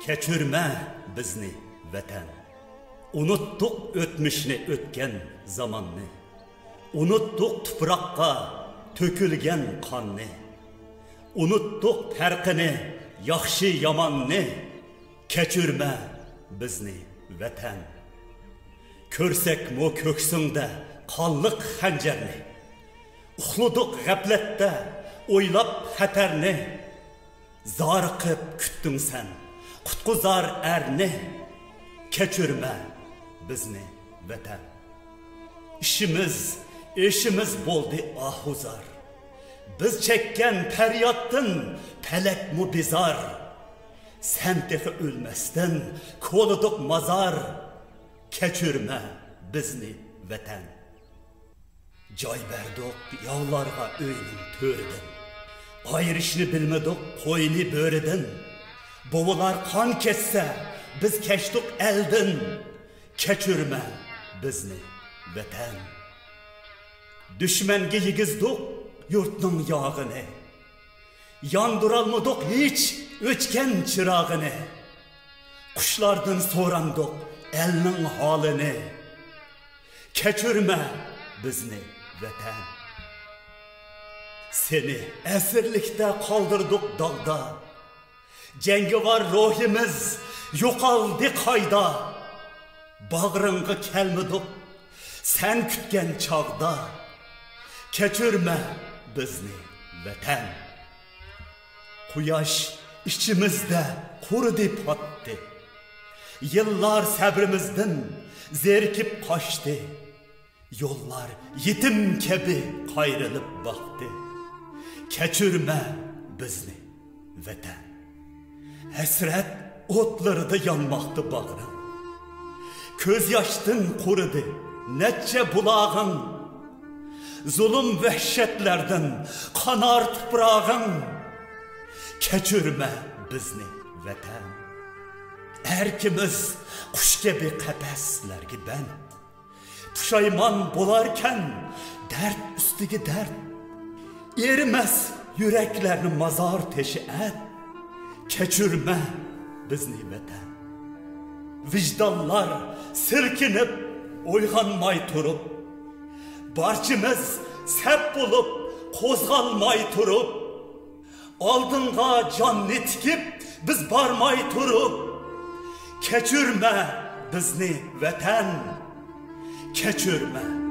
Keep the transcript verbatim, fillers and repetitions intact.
كەچۈرمە بىزنى، ۋەتەن. ئۇنۇتتۇق ئۆتمۈشنى، ئۆتكەن زاماننى. ئۇنۇتتۇق تۇپراققا تۆكۈلگەن قاننى. ئۇنۇتتۇق پەرقىنى، ياخشى ياماننى. كەچۈرمە بىزنى، ۋەتەن. كۆرسەكمۇ كۆكسۈڭدە قانلىق خەنجەرنى. ئۇخلىدۇق غەپلەتتە ئويلاپ خەتەرنى. زارىقىپ كۈتتۈڭ سەن قۇتقۇزار ئەرنى. كەچۈرمە بىزنى، ۋەتەن. ئىشىمىز، ئېشىمىز بولدى ئاھۇزار. بىز چەككەن پەريادتىن پەلەكمۇ بىزار. سەن تېخى ئۆلمەستىن كولىدۇق مازار. كەچۈرمە بىزنى، ۋەتەن. جاي بەردۇق ياۋلارغا ئۆينىڭ تۆرىدىن. ئايرىشنى بىلمىدۇق قوينى بۆرىدىن. بوۋىلار قان كەچسە، بىز كەچتۇق ئەلدىن. كەچۈرمە بىزنى، ۋەتەن. دۈشمەنگە يېگۈزدۇق يۇرتنىڭ ياغىنى. ياندۇرالمىدۇق ھېچ ئۆچكەن چىراغىنى. قۇشلاردىن سوراندۇق ئەلنىڭ ھالىنى. كەچۈرمە بىزنى، ۋەتەن. سېنى ئەسىرلىكتە قالدۇردۇق داغدا. جەڭگىۋار روھىمىز يوقالدى قايدا؟ باغرىڭغا كەلمىدۇق سەن كۈتكەن چاغدا. كەچۈرمە بىزنى، ۋەتەن. قۇياش ئىچىمىزدە قۇرۇدى پاتتى. يىللار سەبرىمىزدىن زېرىكىپ قاچتى. يوللار يېتىم كەبى قايرىلىپ باقتى. كەچۈرمە بىزنى، ۋەتەن. ھەسرەت ئوتلىرىدا يانماقتا باغرىڭ. كۆز ياشتىن قۇرۇدى نەچچە بۇلاغىڭ. زۇلۇم ۋەھشەتلەردىن قانار تۇپراغىڭ. كەچۈرمە بىزنى، ۋەتەن. ئەركىمىز قۇش كەبى قەپەسلەرگە بەند. پۇشايمان بولاركەن دەرد ئۈستىگە دەرد. ئېرىمەس يۈرەكلەرنى مازار تېشى ئەت. كەچۈرمە بىزنى، ۋەتەن. ۋىجدانلار سىلكىنىپ ئويغانماي تۇرۇپ، بارچىمىز سەپ بولۇپ قوزغالماي تۇرۇپ، ئالدىڭغا جاننى تىكىپ بىز بارماي تۇرۇپ، كەچۈرمە بىزنى، ۋەتەن. كەچۈرمە